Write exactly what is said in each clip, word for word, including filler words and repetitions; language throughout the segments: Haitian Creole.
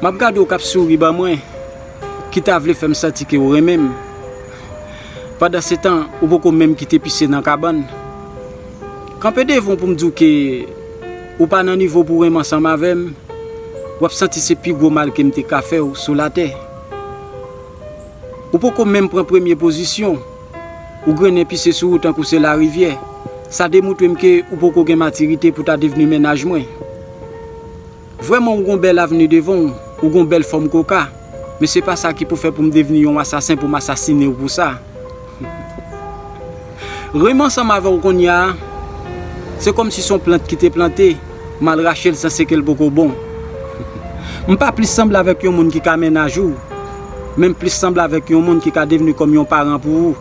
M ap gade w k ap souri ban mwen, ki ta vle fè m santi ke w renmen m. Pandansetan, ou poko menm kite pise nan kabann. Kanpe devan w pou m di w ke ou pa nan nivo pou w renmen ansanm avè m, w ap santi se pi gwo mal ke m te ka fè w sou latè. Ou poko menm pran premye pozisyon, ou grennen pise sou ou tankou se larivyè. Sa demoutre m ke ou poko gen matirite pou ta devni mennaj mwen. Vrèman, ou gon bèl avni devan w, ou gon bèl fòm koka, men se pa sa ki pou fè pou m devni yon asasen pou m asasine w pou sa. Renmen ansanm avè w kounye a, se kòmsi se yon plant ki te plante, m al rache l sanse ke l poko bon. M pa plis sanble avèk yon moun ki ka mennaj ou, men m plis sanble avèk yon moun ki ka devni kòm yon paran pou ou.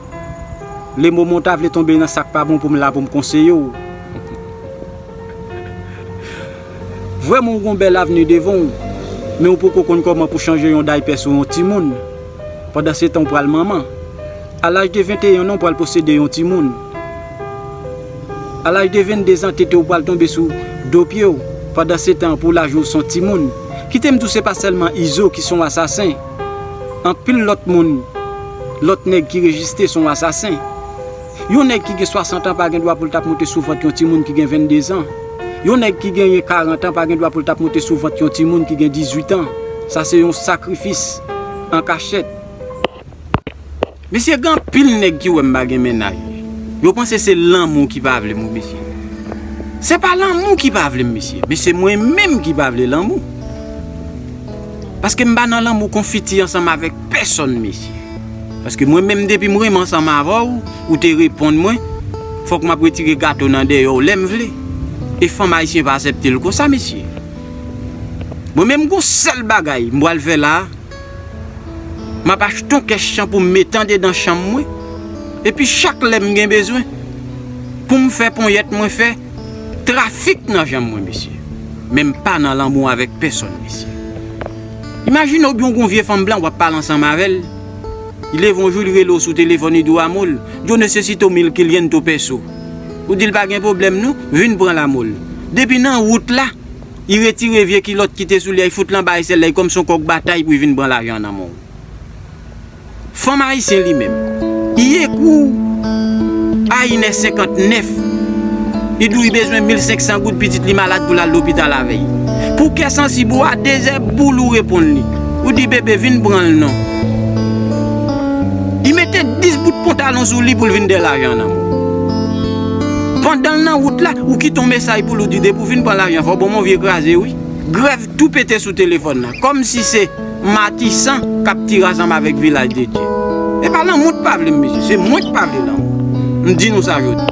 Lemoman w ta vle tonbe nan sa k pa bon pou m la pou m konseye w. Vrèman, ou gon bèl avni devan w, men ou poko konn kòman pou chanje yon daypè sou yon timoun. Pandansetan, ou pral manman. A laj de venteyen an, ou pral posede yon timoun. A laj de venndezan, tete w pral tonbe sou do pye w. Pandansetan, pou laj ou, w se yon timoun. Kite m di w, se pa sèlman Izo ki se yon asasen. Anpil lòt moun, lòt nèg ki rejiste se yon asasen. Yon nèg ki gen swasant an pa gen dwa pou l t ap moute sou vant yon timoun ki gen venndezan. Yon nèg ki genyen karant an pa gen dwa pou l t ap moute sou vant yon timoun ki gen dizuit an. Sa se yon sakrifis an kachèt. Mesye, gen anpil nèg ki wè m pa gen mennaj. Yo panse se lanmou ki pa vle m wi, mesye. Se pa lanmou ki pa vle m, mesye, men se mwen menm ki pa vle lanmou. Paske m pa nan lanmou konfiti ansanm avèk pèsonn, mesye. Paske mwen menm, depi m renmen ansanm avè w, ou te reponn mwen, fòk m ap retire gato nan dèyè w lè m vle. E fanm ayisyen pa aksepte l konsa, mesye. Mwen menm, gon sèl bagay m pral fè la a, m ap achte yon kès chan pou m mete andedan chanm mwen. Epi chak lè m gen bezwen, pou m fè ponyèt, mwen fè trafik nan janm mwen, mesye. Men m pa nan lanmou avèk pèsonn, mesye. Imajine w byen w gon vye fanm blan w ap pale ansanm avè l. Li leve yon jou, li rele w sou telefòn, li di w amol, yo necesito mil quinientos pesos. Ou di l pa gen pwoblèm non, vin pran l amol. Depi nan wout la, li retire vye kilòt ki te sou li a, li fout l anba esèl la, li kòmsi yon kòk batay pou li vin pran lajan nan men w. Fanm ayisyen li menm, li ekri w a inè senkantnèf, li di w li bezwen mil senk san goud, pitit li malad pou l al lopital avè l. Pou kè sansib ou a, dezè boul ou reponn li. Ou di bebe, vin pran l non. Li mete dis bout pantalon sou li pou l vin dè lajan nan men w. Pandan l nan wout la, ou kite yon mesaj pou l, ou di depi w vin pran lajan, fò w ban m yon vye kraze wi. Grèv tou pete sou telefòn nan. Kòmsi se Matisan k ap tire ansanm avèk Vilaj de Dye. E pa lanmou t pa vle m, mesye. Se mwen k pa vle lanmou. M di nou sa jodi.